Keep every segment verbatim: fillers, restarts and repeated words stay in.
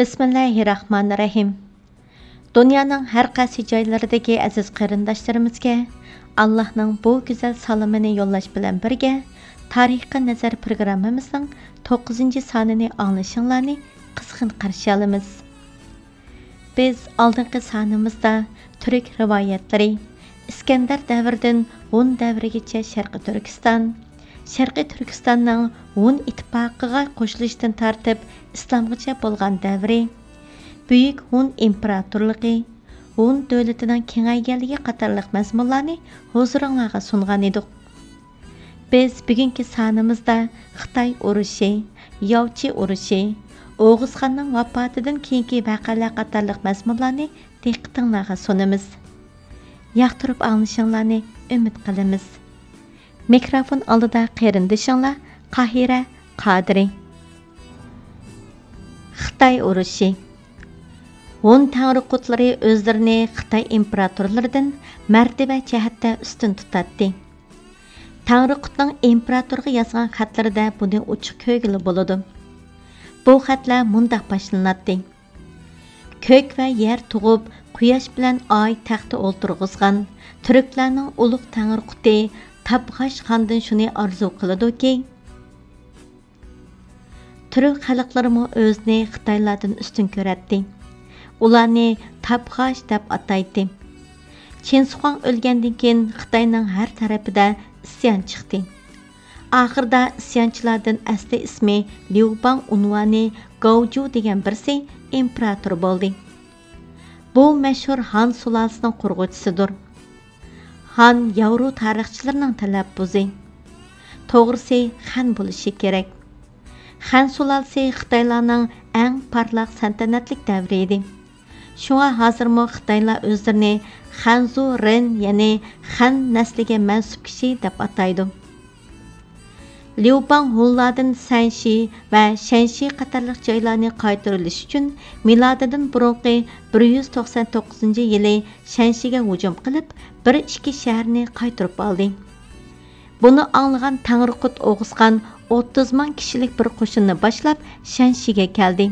بىسمىللاھىررەھمانىررەھىم. دۇنيانىڭ ھەر قايسى جايلىرىدىكى ئەزىز قېرىنداشلىرىمىزگە ئاللاھنىڭ بۇ گۈزەل سالىمىنى يوللاش بىلەن بىرگە، تارىخقا نەزەر پروگراممىمىزنىڭ توققۇزىنچى سانىنى ئاڭلىشىڭلارنى قىزغىن قارشى ئالىمىز. بىز ئالدىنقى سانىمىزدا تۈرك رىۋايەتلىرى، ئىسكەندەر دەۋرىدىن ھون دەۋرىگىچە شەرقىي تۈركىستان، شەرقىي تۈركىستاننىڭ ھون ئىتتىپاقىغا قوشۇلۇشتىن تارتىپ ئىسلامغىچە بولغان دەۋرى، بۈيۈك ھون ئىمپېراتورلۇقى، ھون دۆلىتىنىڭ كېڭەيگەنلىكى قاتارلىق مەزمۇنلارنى ھۇزۇرۇڭلارغا سۇنغان ئىدۇق. بىز بۈگۈنكى سانىمىزدا خىتاي ئۇرۇشى، ياۋچى ئۇرۇشى، ئوغۇزخاننىڭ ۋاپاتىدىن كېيىنكى ۋەقەلەر قاتارلىق مەزمۇنلارنى دىققىتىڭلارغا سۇنىمىز. ياقتۇرۇپ ئاڭلىشىڭلارنى ئۈمىد قىلىمىز. مىكروفون ئالدىدا قېرىندىشىڭلار قاھىرە قادىرى. خىتاي ئۇرۇشى. ھون تەڭرىقۇتلىرى ئۆزلىرىنى خىتاي ئىمپېراتورلىرىدىن مەرتىۋە جەھەتتە ئۈستۈن تۇتاتتى. تەڭرىقۇتنىڭ ئىمپېراتورغا يازغان خەتلىرىدە بۇنى ئوچۇق كۆرگىلى بولىدۇ. بۇ خەتلەر مۇنداق باشلىناتتى: كۆك ۋە يەر تۇغۇپ، قۇياش بىلەن ئاي تەختتە ئولتۇرغۇزغان تۈركلەرنىڭ ئۇلۇغ تەڭرىقۇتى تابغاش خاندىن شۇنى ئارزۇ قىلىدۇكى، تۈرك خەلقلىرىمۇ ئۆزىنى خىتايلاردىن ئۈستۈن كۆرەتتى. ئۇلارنى تابغاش دەپ ئاتايتتى. چىن شىخۇاڭ ئۆلگەندىن كېيىن خىتاينىڭ ھەر تەرىپىدە ئىسيان چىقتى. ئاخىرىدا ئىسيانچىلاردىن ئەسلى ئىسمى ليۇباڭ، ئۇنۋانى گاۋجۇ دېگەن بىرسى ئىمپېراتور بولدى. بۇ مەشھۇر ھان سۇلالىسىنىڭ قۇرغۇچىسىدۇر. ھان ياۋرو تارىخچىلىرىنىڭ تەلەپپۇزى. توغرىسى خەن بولۇشى كېرەك. خەن سۇلالىسى خىتايلارنىڭ ئەڭ پارلاق سەلتەنەتلىك دەۋرى ئىدى. شۇڭا ھازىرمۇ خىتايلار ئۆزلىرىنى خەنزۇ رېن، يەنى خەن نەسلىگە مەنسۇپ كىشى دەپ ئاتايدۇ. ليۇباڭ ھونلاردىن سەنشى ۋە شەنشى قاتارلىق جايلارنى قايتۇرۇۋېلىش ئۈچۈن مىلادىدىن بۇرۇنقى بىر يۈز توقسان توققۇزىنچى يىلى شەنشىگە ھۇجۇم قىلىپ، بىر ئىككى شەھەرنى قايتۇرۇپ ئالدى. بۇنى ئاڭلىغان تەڭرىقۇت ئوغۇزخان ئوتتۇز مىڭ كىشىلىك بىر قوشۇننى باشلاپ شەنشىگە كەلدى.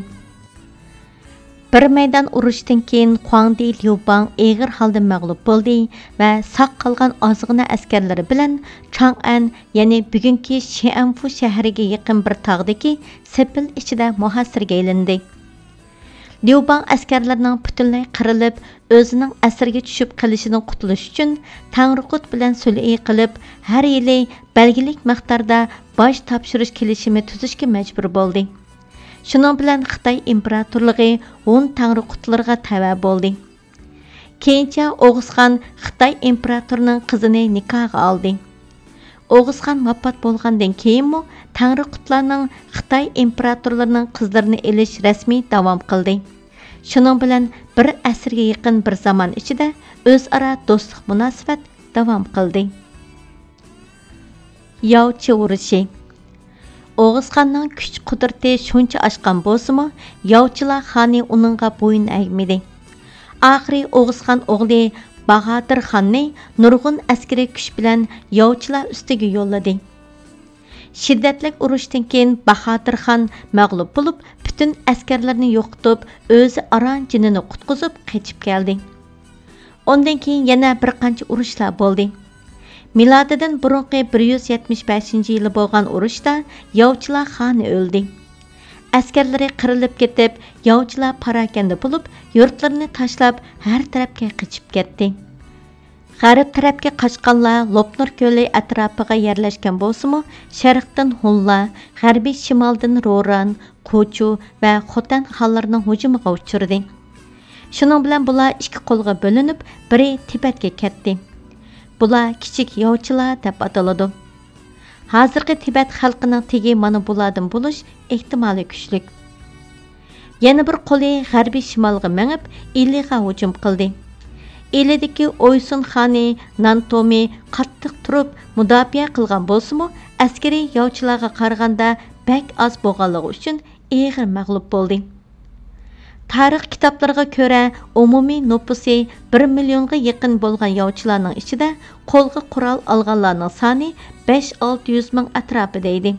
بىر مەيدان ئۇرۇشتىن كېيىن، خۇاڭدى ليۇباڭ ئېغىر ھالدا مەغلۇپ بولدى ۋە ساق قالغان ئازغىنە ئەسكەرلىرى بىلەن چاڭئەن، يەنى بۈگۈنكى شيەنفۇ شەھىرىگە يېقىن بىر تاغدىكى سېپىل ئىچىدە مۇھاسىرىگە ئېلىندى. ليۇباڭ ئەسكەرلىرىنىڭ پۈتۈنلەي قىرىلىپ، ئۆزىنىڭ ئەسىرگە چۈشۈپ قېلىشىدىن قۇتۇلۇش ئۈچۈن، تەڭرىقۇت بىلەن سۈلھى قىلىپ، ھەر يىلى بەلگىلىك مىقداردا باج تاپشۇرۇش كېلىشىمى تۈزۈشكە مەجبۇر بولدى. شۇنىڭ بىلەن خىتاي ئىمپېراتورلۇقى ھون تەڭرىقۇتلىرىغا تەۋە بولدى. كېيىنچە ئوغۇزخان خىتاي ئىمپېراتورىنىڭ قىزىنى نىكاھقا ئالدى. ئوغۇزخان ۋاپات بولغاندىن كېيىنمۇ تەڭرىقۇتلارنىڭ خىتاي ئىمپېراتورلىرىنىڭ قىزلىرىنى ئېلىش رەسمىي داۋام قىلدى. شۇنىڭ بىلەن بىر ئەسىرگە يېقىن بىر زامان ئىچىدە ئۆزئارا دوستلۇق مۇناسىۋەت داۋام قىلدى. ياۋچى ئۇرۇشى. ئوغۇزخاننىڭ كۈچ-قۇدرىتى شۇنچە ئاشقان بولسىمۇ، ياۋچىلار خانى ئۇنىڭغا بويۇن ئەگمىدى. ئاخىرى ئوغۇزخان ئوغلى باھادىر خاننى نۇرغۇن ئەسكىرىي كۈچ بىلەن ياۋچىلار ئۈستىگە يوللىدى. شىددەتلىك ئۇرۇشتىن كېيىن باھادىر خان مەغلۇپ بولۇپ، پۈتۈن ئەسكەرلىرىنى يوقىتىپ، ئۆزى ئاران جېنىنى قۇتقۇزۇپ قېچىپ كەلدى. ئۇندىن كېيىن يەنە بىر قانچە ئۇرۇشلار بولدى. مىلادىدىن بۇرۇنقى بىر يۈز يەتمىش بەشىنچى يىلى بولغان ئۇرۇشتا ياۋچىلار خانى ئۆلدى. ئەسكەرلىرى قىرىلىپ كېتىپ، ياۋچىلار پاراكەندە بولۇپ، يۇرتلىرىنى تاشلاپ، ھەر تەرەپكە قېچىپ كەتتى. غەرب تەرەپكە قاچقانلار لوپنۇر كۆلى ئەتراپىغا يەرلەشكەن بولسىمۇ، شەرقتىن ھونلار، غەربىي شىمالدىن روران، قوچۇ ۋە خوتەن خانلىرىنىڭ ھۇجۇمىغا ئۇچرىدى. شۇنىڭ بىلەن بۇلار ئىككى قولغا بۆلۈنۈپ، بىرى تىبەتكە كەتتى. بۇلار كىچىك ياۋچىلار دەپ ئاتىلىدۇ. ھازىرقى تىبەت خەلقىنىڭ تېگى مانا بۇلاردىن بولۇش ئېھتىمالى كۈچلۈك. يەنە بىر قولى غەربىي شىمالغا مېڭىپ، ئىلىغا ھۇجۇم قىلدى. ئىلىدىكى ئويسۇن خانى نانتومى قاتتىق تۇرۇپ مۇداپىئە قىلغان بولسىمۇ، ئەسكىرى ياۋچىلارغا قارىغاندا بەك ئاز بولغانلىقى ئۈچۈن ئېغىر مەغلۇپ بولدى. تارىخ كىتابلىرىغا كۆرە، ئومۇمىي نوپۇسى بىر مىليونغا يېقىن بولغان ياۋچىلارنىڭ ئىچىدە قولغا قورال ئالغانلارنىڭ سانى بەش ئالتە يۈز مىڭ ئەتراپىدا ئىدى.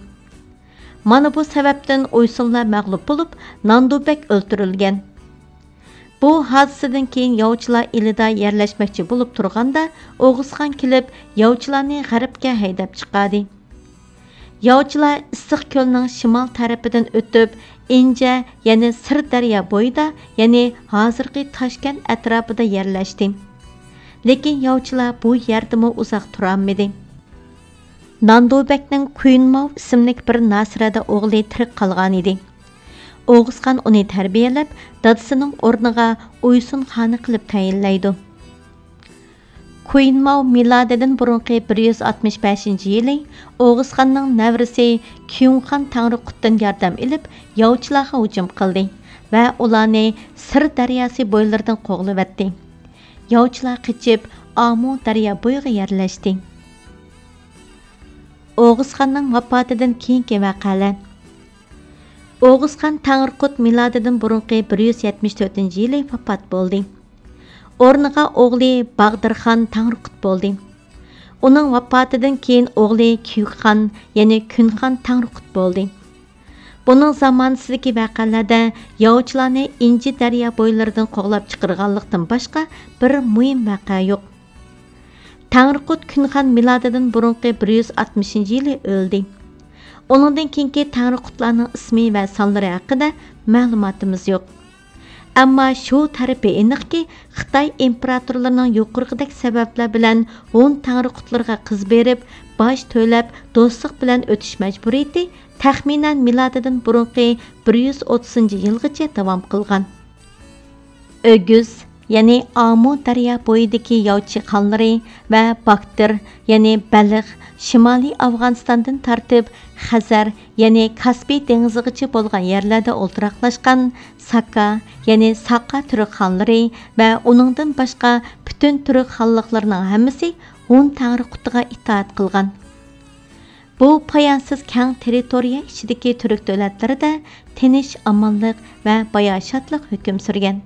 مانا بۇ سەۋەبتىن ئۇيسۇنلار مەغلۇپ بولۇپ، ناندۇبەك ئۆلتۈرۈلگەن. بۇ ھادىسىدىن كېيىن ياۋچىلار ئىلىدا يەرلەشمەكچى بولۇپ تۇرغاندا، ئوغۇزخان كېلىپ، ياۋچىلارنى غەربكە ھەيدەپ چىقاردى. ياۋچىلار ئىسسىق كۆلنىڭ شىمال تەرىپىدىن ئۆتۈپ، ئىنجە، يەنى سىر دەريا بويىدا، يەنى ھازىرقى تاشكەنت ئەتراپىدا يەرلەشتى. لېكىن ياۋچىلار بۇ يەردىمۇ ئۇزاق تۇرالمىدى. ناندۇبەكنىڭ كۇيىنماۋ ئىسىملىك بىر ناسىرەدە ئوغلى تىرىك قالغانىدى. ئوغۇزخان ئۇنى تەربىيەلەپ، دادىسىنىڭ ئورنىغا ئۇيسۇن خانى قىلىپ تەيىنلەيدۇ. كۇيىنماۋ مىلادىدىن بۇرۇنقى بىر يۈز ئاتمىش بەشىنچى يىلى ئوغۇزخاننىڭ نەۋرىسى كيۇڭخان تەڭرىقۇتتىن ياردەم ئېلىپ، ياۋچىلارغا ھۇجۇم قىلدى ۋە ئۇلارنى سىر دەرياسى بويلىرىدىن قوغلىۋەتتى. ياۋچىلار قېچىپ، ئامۇ دەريا بويىغا يەرلەشتى. ئوغۇزخاننىڭ ۋاپاتىدىن كېيىنكى ۋەقەلەر. ئوغۇزخان تەڭرىقۇت مىلادىدىن بۇرۇنقى بىر يۈز يەتمىش تۆتىنچى يىلى ۋاپات بولدى. ئورنىغا ئوغلى باغدىرخان تەڭرىقۇت بولدى. ئۇنىڭ ۋاپاتىدىن كېيىن ئوغلى كيۇكخان، يەنى كۈنخان تەڭرىقۇت بولدى. بۇنىڭ زامانىسىدىكى ۋەقەلەردە ياۋچىلارنى ئىنجى دەريا بويلىرىدىن قوغلاپ چىقىرغانلىقتىن باشقا بىر مۇھىم ۋەقە يوق. تەڭرىقۇت كۈنخان مىلادىدىن بۇرۇنقى بىر يۈز ئاتمىشىنچى يىلى ئۆلدى. ئۇنىڭدىن كېيىنكى تەڭرىقۇتلارنىڭ ئىسمى ۋە سانلىرى ھەققىدە مەلۇماتىمىز يوق. ئەمما شۇ تەرىپى ئېنىقكى، خىتاي ئىمپېراتورلىرىنىڭ يۇقىرىقىدەك سەۋەبلەر بىلەن ھون تەڭرىقۇتلىرىغا قىز بېرىپ، باج تۆلەپ، دوستلۇق بىلەن ئۆتۈش مەجبۇرىيىتى تەخمىنەن مىلادىدىن بۇرۇنقى بىر يۈز ئوتتۇزىنچى يىلغىچە داۋام قىلغان. ئۆگۈز، يەنى ئامۇ دەريا بويىدىكى ياۋچى خانلىرى ۋە باكتىر، يەنى بەلخ، شىمالىي ئافغانىستاندىن تارتىپ خەزەر، يەنى كاسپىي دېڭىزىغىچە بولغان يەرلەردە ئولتۇراقلاشقان ساكا، يەنى ساقا تۈرك خانلىرى ۋە ئۇنىڭدىن باشقا پۈتۈن تۈرك خانلىقلىرىنىڭ ھەممىسى ھون تەڭرىقۇتىغا ئىتائەت قىلغان. بۇ پايانسىز كەڭ تېررىتورىيە ئىچىدىكى تۈرك دۆلەتلىرىدە تىنچ-ئامانلىق ۋە باياشاتلىق ھۆكۈم سۈرگەن.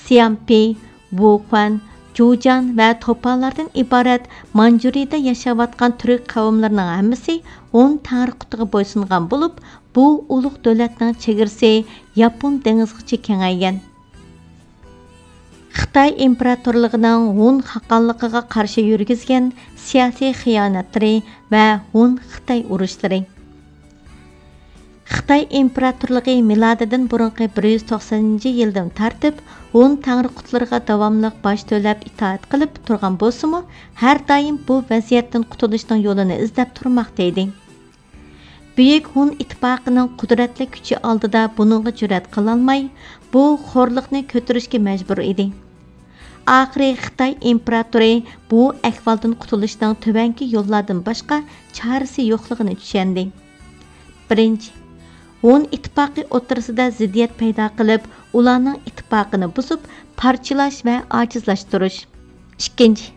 سيامپى، ۋۇخۇەن، جۇجان ۋە توپالاردىن ئىبارەت مانجۇرىيىدە ياشاۋاتقان تۈرك قەۋملىرىنىڭ ھەممىسى ھون تەڭرىقۇتىغا بويسۇنغان بولۇپ، بۇ ئۇلۇغ دۆلەتنىڭ چېگرىسى ياپون دېڭىزىغىچە كېڭەيگەن. خىتاي ئىمپېراتورلۇقىنىڭ ھون خاقانلىقىغا قارشى يۈرگۈزگەن سىياسىي خىيانەتلىرى ۋە ھون-خىتاي ئۇرۇشلىرى. خىتاي ئىمپېراتورلۇقى مىلادىدىن بۇرۇنقى بىر يۈز توقسەنىنچى يىلدىن تارتىپ ھون تەڭرىقۇتلىرىغا داۋاملىق باج تۆلەپ ئىتائەت قىلىپ تۇرغان بولسىمۇ، ھەر دائىم بۇ ۋەزىيەتتىن قۇتۇلۇشنىڭ يولىنى ئىزدەپ تۇرماقتا ئىدى. بۈيۈك ھون ئىتتىپاقىنىڭ قۇدرەتلىك كۈچى ئالدىدا بۇنىڭغا جۈرئەت قىلالماي، بۇ خورلۇقنى كۆتۈرۈشكە مەجبۇر ئىدى. ئاخىرى خىتاي ئىمپېراتورى بۇ ئەھۋالدىن قۇتۇلۇشنىڭ تۆۋەنكى يوللاردىن باشقا چارىسى يوقلۇقىنى چۈشەندى. بىرىنچى، ھون ئىتتىپاقى ئوتتۇرىسىدا زىددىيەت پەيدا قىلىپ، ئۇلارنىڭ ئىتتىپاقىنى بۇزۇپ، پارچىلاش ۋە ئاجىزلاشتۇرۇش. ئىككىنچى،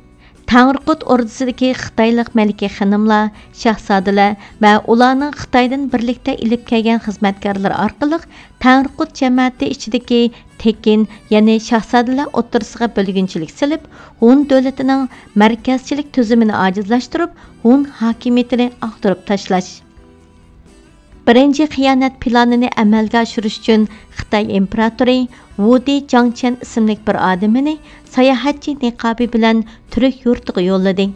تەڭرىقۇت ئوردىسىدىكى خىتايلىق مەلىكە خېنىملار، شاھزادىلەر ۋە ئۇلارنىڭ خىتايدىن بىرلىكتە ئېلىپ كەلگەن خىزمەتكارلىرى ئارقىلىق تەڭرىقۇت جەمەتى ئىچىدىكى تېكىن، يەنى شاھزادىلەر ئوتتۇرىسىغا بۆلگۈنچىلىك سېلىپ، ھون دۆلىتىنىڭ مەركەزچىلىك تۈزۈمىنى ئاجىزلاشتۇرۇپ، ھون ھاكىمىيىتىنى ئاغدۇرۇپ تاشلاش. بىرىنچى خىيانەت پىلانىنى ئەمەلگە ئاشۇرۇش ئۈچۈن خىتاي ئىمپېراتورى ۋۇدى جاڭچيەن ئىسىملىك بىر ئادىمىنى ساياھەتچى نىقابى بىلەن تۈرك يۇرتىغا يوللىدى.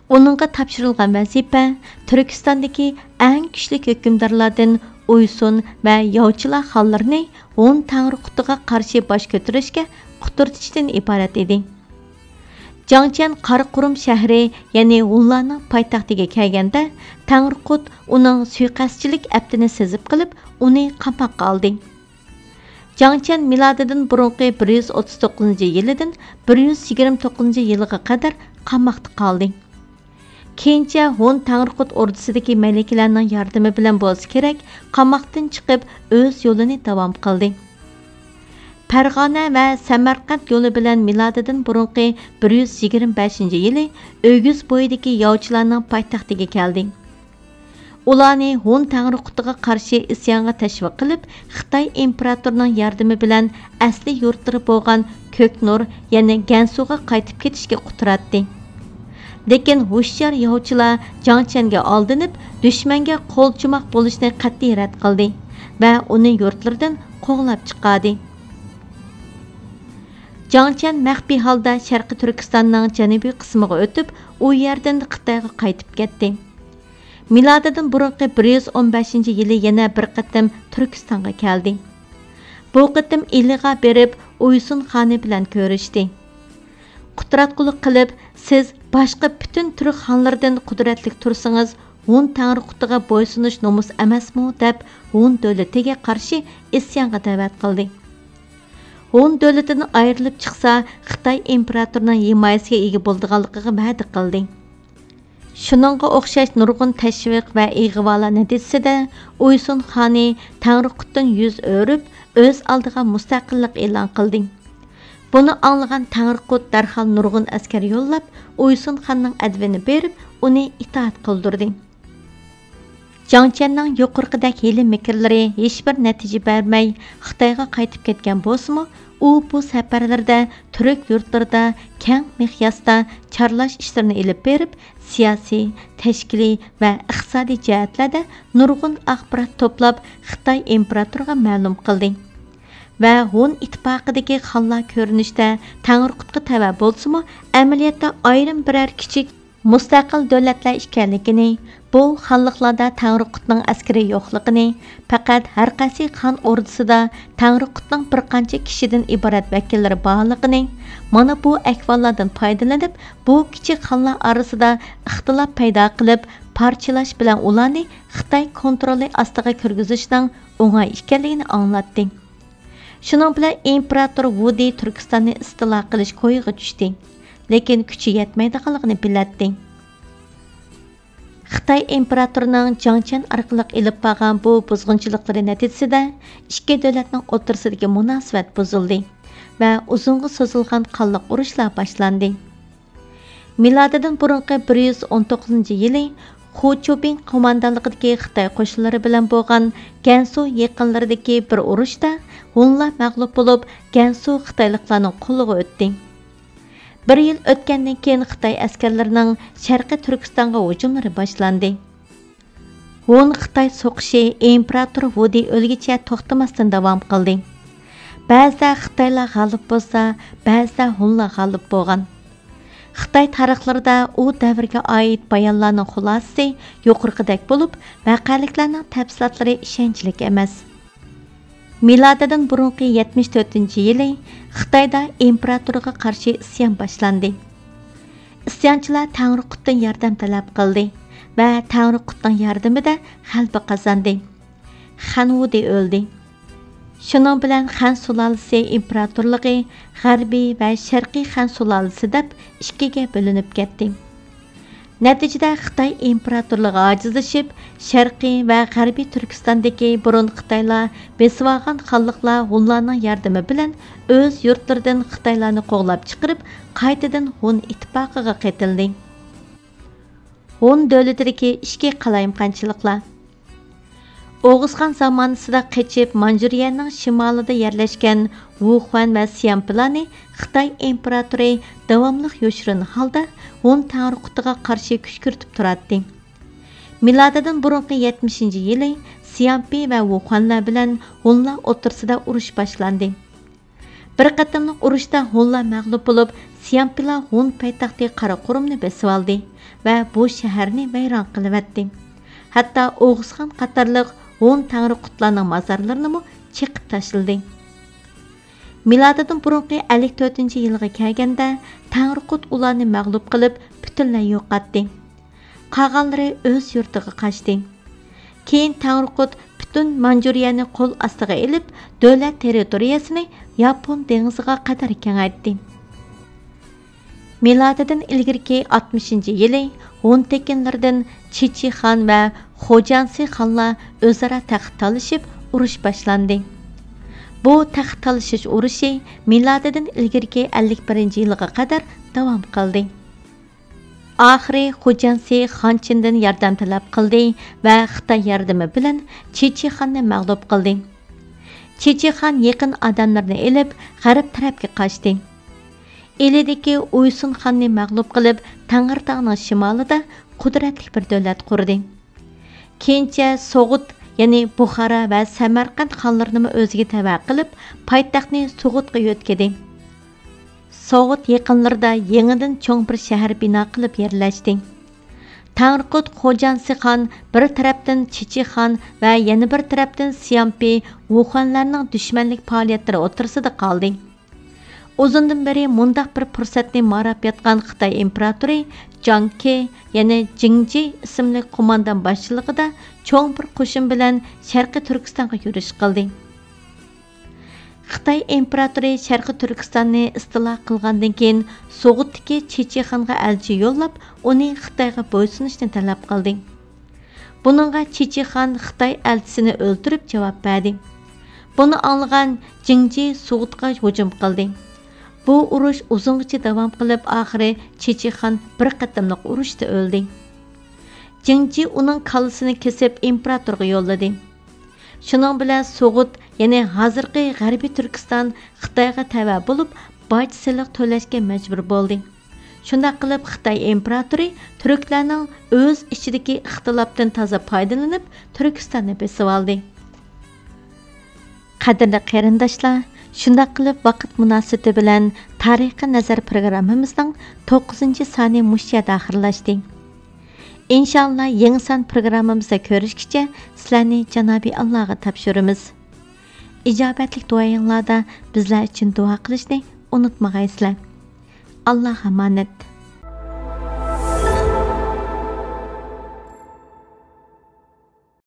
ئۇنىڭغا تاپشۇرۇلغان ۋەزىپە تۈركىستاندىكى ئەڭ كۈچلۈك ھۆكۈمدارلاردىن ئۇيسۇن ۋە ياۋچىلا خانلىرىنى ھون تەڭرىقۇتىغا قارشى باش كۆتۈرۈشكە قۇترىتىشتىن ئىبارەت ئىدى. جاڭچيەن قاراقۇرۇم شەھىرى، يەنى ھونلارنىڭ پايتەختىگە كەلگەندە، تەڭرىقۇت ئۇنىڭ سۇيىقەستچىلىك ئەپتىنى سېزىپ قېلىپ، ئۇنى قاماققا ئالدى. جاڭچيەن مىلادىدىن بۇرۇنقى بىر يۈز ئوتتۇز توققۇزىنچى يىلىدىن بىر يۈز يىگىرمە توققۇزىنچى يىلىغا قەدەر قاماقتا قالدى. كېيىنچە ھون تەڭرىقۇت ئوردىسىدىكى مەلىكىلەرنىڭ ياردىمى بىلەن بولسا كېرەك، قاماقتىن چىقىپ، ئۆز يولىنى داۋام قىلدى. پەرغانە ۋە سەمەرقەنت يولى بىلەن مىلادىدىن بۇرۇنقى بىر يۈز يىگىرمە بەشىنچى يىلى ئۆگۈز بويىدىكى ياۋچىلارنىڭ پايتەختىگە كەلدى. ئۇلارنى ھون تەڭرىقۇتىغا قارشى ئىسيانغا تەشۋىق قىلىپ، خىتاي ئىمپېراتورىنىڭ ياردىمى بىلەن ئەسلى يۇرتلىرى بولغان كۆكنۇر، يەنى گەنسۇغا قايتىپ كېتىشكە قۇتراتتى. لېكىن ھوشيار ياۋچىلار جاڭ چيەنگە ئالدىنىپ، دۈشمەنگە قولچوماق بولۇشنى قەتئىي رەت قىلدى ۋە ئۇنى يۇرتلىرىدىن قوغلاپ چىقاردى. جاڭ چيەن مەخپىي ھالدا شەرقىي تۈركىستاننىڭ جەنۇبىي قىسمىغا ئۆتۈپ، ئۇ يەردىن خىتايغا قايتىپ كەتتى. مىلادىدىن بۇرۇنقى بىر يۈز ئون بەشىنچى يىلى يەنە بىر قېتىم تۈركىستانغا كەلدى. بۇ قېتىم ئىلىغا بېرىپ، ئۇيسۇن خانى بىلەن كۆرۈشتى. قۇتراتقۇلۇق قىلىپ، سىز باشقا پۈتۈن تۈرك خانلىرىدىن قۇدرەتلىك تۇرسىڭىز، ھون تەڭرىقۇتىغا بويسۇنۇش نومۇس ئەمەسمۇ؟ دەپ، ھون دۆلىتىگە قارشى ئىسيانغا دەۋەت قىلدى. ھون دۆلىتىدىن ئايرىلىپ چىقسا، خىتاي ئىمپېراتورىنىڭ ھىمايىسىگە ئىگە بولىدىغانلىقىغا ۋەدە قىلدى. شۇنىڭغا ئوخشاش نۇرغۇن تەشۋىق ۋە ئىغۋالار نەتىجىسىدە، ئۇيسۇن خانى تەڭرىقۇتتىن يۈز ئۆرۈپ، ئۆز ئالدىغا مۇستەقىللىق ئېلان قىلدى. بۇنى ئاڭلىغان تەڭرىقۇت دەرھال نۇرغۇن ئەسكەر يوللاپ، ئۇيسۇن خاننىڭ ئەدىۋىنى بېرىپ، ئۇنى ئىتائەت قىلدۇردى. جاڭ چيەننىڭ يۇقىرىقىدەك ھىيلە-مىكىرلىرى ھېچبىر نەتىجە بەرمەي، خىتايغا قايتىپ كەتكەن بولسىمۇ، ئۇ بۇ سەپەرلىرىدە تۈرك يۇرتلىرىدا كەڭ مىقياستا چارلاش ئىشلىرىنى ئېلىپ بېرىپ، سىياسىي، تەشكىلىي ۋە ئىقتىسادىي جەھەتلەردە نۇرغۇن ئاخبارات توپلاپ، خىتاي ئىمپېراتورىغا مەلۇم قىلدى. ۋە ھون ئىتتىپاقىدىكى خانلار كۆرۈنۈشتە تەڭرىقۇتقا تەۋە بولسىمۇ، ئەمەلىيەتتە ئايرىم بىرەر كىچىك مۇستەقىل دۆلەتلەر ئىكەنلىكىنى، بۇ خانلىقلاردا تەڭرىقۇتنىڭ ئەسكىرى يوقلۇقىنى، پەقەت ھەرقايسى خان ئوردىسىدا تەڭرىقۇتنىڭ بىر قانچە كىشىدىن ئىبارەت ۋەكىللىرى بارلىقىنى، مانا بۇ ئەھۋاللاردىن پايدىلىنىپ، بۇ كىچىك خانلار ئارىسىدا ئىختىلاپ پەيدا قىلىپ، پارچىلاش بىلەن ئۇلارنى خىتاي كونترولى ئاستىغا كىرگۈزۈشنىڭ ئوڭاي ئىكەنلىكىنى ئاڭلاتتى. شۇنىڭ بىلەن ئىمپېراتور ۋۇدى تۈركىستاننى ئىستىلا قىلىش كويىغا چۈشتى، لېكىن كۈچى يەتمەيدىغانلىقىنى بىلەتتى. خىتاي ئىمپېراتورىنىڭ جاڭ چيەن ئارقىلىق ئېلىپ بارغان بۇ بۇزغۇنچىلىقلىرى نەتىجىسىدە، ئىككى دۆلەتنىڭ ئوتتۇرىسىدىكى مۇناسىۋەت بۇزۇلدى ۋە ئۇزۇنغا سوزۇلغان قانلىق ئۇرۇشلار باشلاندى. مىلادىدىن بۇرۇنقى بىر يۈز ئون توققۇزىنچى يىلى خۇ چۇبىڭ قوماندانلىقىدىكى خىتاي قوشۇنلىرى بىلەن بولغان گەنسۇ يېقىنلىرىدىكى بىر ئۇرۇشتا ھونلار مەغلۇپ بولۇپ، گەنسۇ خىتايلىقلارنىڭ قولىغا ئۆتتى. بىر يىل ئۆتكەندىن كېيىن خىتاي ئەسكەرلىرىنىڭ شەرقىي تۈركىستانغا ھۇجۇملىرى باشلاندى. ھون خىتاي سوقۇشى ئىمپېراتور ۋۇدى ئۆلگىچە توختىماستىن داۋام قىلدى. بەزىدە خىتايلار غالىب بولسا، بەزىدە ھونلار غالىب بولغان. خىتاي تارىخلىرىدا ئۇ دەۋرگە ئائىت بايانلارنىڭ خۇلاسىسى يۇقىرىقىدەك بولۇپ، ۋەقەلىكلەرنىڭ تەپسىلاتلىرى ئىشەنچلىك ئەمەس. مىلادىدىن بۇرۇنقى يەتمىش تۆتىنچى يىلى خىتايدا ئىمپېراتورغا قارشى ئىسيان باشلاندى. ئىسيانچىلار تەڭرىقۇتتىن ياردەم تەلەپ قىلدى ۋە تەڭرىقۇتنىڭ ياردىمىدە غەلىبە قازاندى. خەن ۋۇدى ئۆلدى. شۇنىڭ بىلەن خەن سۇلالىسى ئىمپېراتورلۇقى غەربىي ۋە شەرقىي خەن سۇلالىسى دەپ ئىككىگە بۆلۈنۈپ كەتتى. نەتىجىدە خىتاي ئىمپېراتورلۇقى ئاجىزلىشىپ، شەرقىي ۋە غەربىي تۈركىستاندىكى بۇرۇن خىتايلار بېسىۋالغان خانلىقلار ھونلارنىڭ ياردىمى بىلەن ئۆز يۇرتلىرىدىن خىتايلارنى قوغلاپ چىقىرىپ، قايتىدىن ھون ئىتتىپاقىغا قېتىلدى. ھون دۆلىتىدىكى ئىچكى قالايمىقانچىلىقلار. ئوغۇزخان زامانىسىدا قېچىپ، مانجۇرىيەنىڭ شىمالىدا يەرلەشكەن ۋۇخۇەن ۋە سيامپىلارنى خىتاي ئىمپېراتورى داۋاملىق يوشۇرۇن ھالدا ھون تەڭرىقۇتىغا قارشى كۈشكۈرتۈپ تۇراتتى. مىلادىدىن بۇرۇنقى يەتمىشىنچى يىلى سيامپى ۋە ۋۇخۇەنلەر بىلەن ھونلار ئوتتۇرىسىدا ئۇرۇش باشلاندى. بىر قېتىملىق ئۇرۇشتا ھونلار مەغلۇپ بولۇپ، سيامپىلار ھون پايتەختى قاراقۇرۇمنى بېسىۋالدى ۋە بۇ شەھەرنى ۋەيران قىلىۋەتتى. ھەتتا ئوغۇزخان قاتارلىق ھون تەڭرىقۇتلارنىڭ مازارلىرىنىمۇ چېقىپ تاشلىدى. مىلادىدىن بۇرۇنقى ئەللىك تۆتىنچى يىلغا كەلگەندە، تەڭرىقۇت ئۇلارنى مەغلۇپ قىلىپ، پۈتۈنلەي يوقاتتى. قالغانلىرى ئۆز يۇرتىغا قاچتى. كېيىن تەڭرىقۇت پۈتۈن مانجۇرىيەنى قول ئاستىغا ئېلىپ، دۆلەت تېررىتورىيەسىنى ياپون دېڭىزىغا قەدەر كېڭەيتتى. مىلادىدىن ئىلگىرىكى ئاتمىشىنچى يىلى ھون تېكىنلىرىدىن چىچى خان ۋە خوجانسى خانلار ئۆزئارا تەخت تالىشىپ، ئۇرۇش باشلاندى. بۇ تەخت تالىشىش ئۇرۇشى مىلادىدىن ئىلگىرىكى ئەللىك بىرىنچى يىلغا قەدەر داۋام قىلدى. ئاخىرى خوجانسى خانچىندىن ياردەم تەلەپ قىلدى ۋە خىتاي ياردىمى بىلەن چىچى خاننى مەغلۇپ قىلدى. چىچى خان يېقىن ئادەملىرىنى ئېلىپ، غەرب تەرەپكە قاچتى. ئىلىدىكى ئۇيسۇن خاننى مەغلۇپ قىلىپ، تەڭرىتاغنىڭ شىمالىدا قۇدرەتلىك بىر دۆلەت قۇردى. كېيىنچە سوغۇت، يەنى بۇخارا ۋە سەمەرقەنت خانلىرىنىمۇ ئۆزىگە تەۋە قىلىپ، پايتەختنى سوغۇتقا يۆتكىدى. سوغۇت يېقىنلىرىدا يېڭىدىن چوڭ بىر شەھەر بىنا قىلىپ يەرلەشتى. تەڭرىقۇت خوجانسى خان بىر تەرەپتىن چىچى خان ۋە يەنە بىر تەرەپتىن سيامپى ۋۇخەنلەرنىڭ دۈشمەنلىك پائالىيەتلىرى ئوتتۇرىسىدا قالدى. ئۇزۇندىن بېرى مۇنداق بىر پۇرسەتنى ماراپ ياتقان خىتاي ئىمپېراتورى جاڭ كې، يەنى جىڭجى ئىسىملىك قوماندان باشچىلىقىدا چوڭ بىر قوشۇن بىلەن شەرقىي تۈركىستانغا يۈرۈش قىلدى. خىتاي ئىمپېراتورى شەرقىي تۈركىستاننى ئىستىلا قىلغاندىن كېيىن، سوغۇتتىكى چىچى خانغا ئەلچى يوللاپ، ئۇنى خىتايغا بويسۇنۇشنى تەلەپ قىلدى. بۇنىڭغا چىچى خان خىتاي ئەلچىسىنى ئۆلتۈرۈپ جاۋاب بەردى. بۇنى ئاڭلىغان جىڭجى سوغۇتقا ھۇجۇم قىلدى. بۇ ئۇرۇش ئۇزۇنغىچە داۋام قىلىپ، ئاخىرى چىچى خان بىر قېتىملىق ئۇرۇشتا ئۆلدى. جىڭجى ئۇنىڭ كاللىسىنى كېسىپ، ئىمپېراتورغا يوللىدى. شۇنىڭ بىلەن سوغۇت، يەنى ھازىرقى غەربىي تۈركىستان خىتايغا تەۋە بولۇپ، باج سېلىق تۆلەشكە مەجبۇر بولدى. شۇنداق قىلىپ، خىتاي ئىمپېراتورى تۈركلەرنىڭ ئۆز ئىچىدىكى ئىختىلاپتىن تازا پايدىلىنىپ، تۈركىستاننى بېسىۋالدى. قەدىرلىك قېرىنداشلار، شۇنداق قىلىپ ۋاقىت مۇناسىۋىتى بىلەن تارىخقا نەزەر پروگراممىمىزنىڭ توققۇزىنچى سانى مۇشۇ يەردە ئاخىرلاشتى. ئىنشاللا يېڭى سان پروگراممىمىزدا كۆرۈشكىچە سىلەرنى جانابى ئاللاغا تاپشۇرىمىز. ئىجابەتلىك دۇئايىڭلاردا بىزلەر ئۈچۈن دۇئا قىلىشنى ئۇنتۇمىغايسىلەر. ئاللاغا ئامانەت.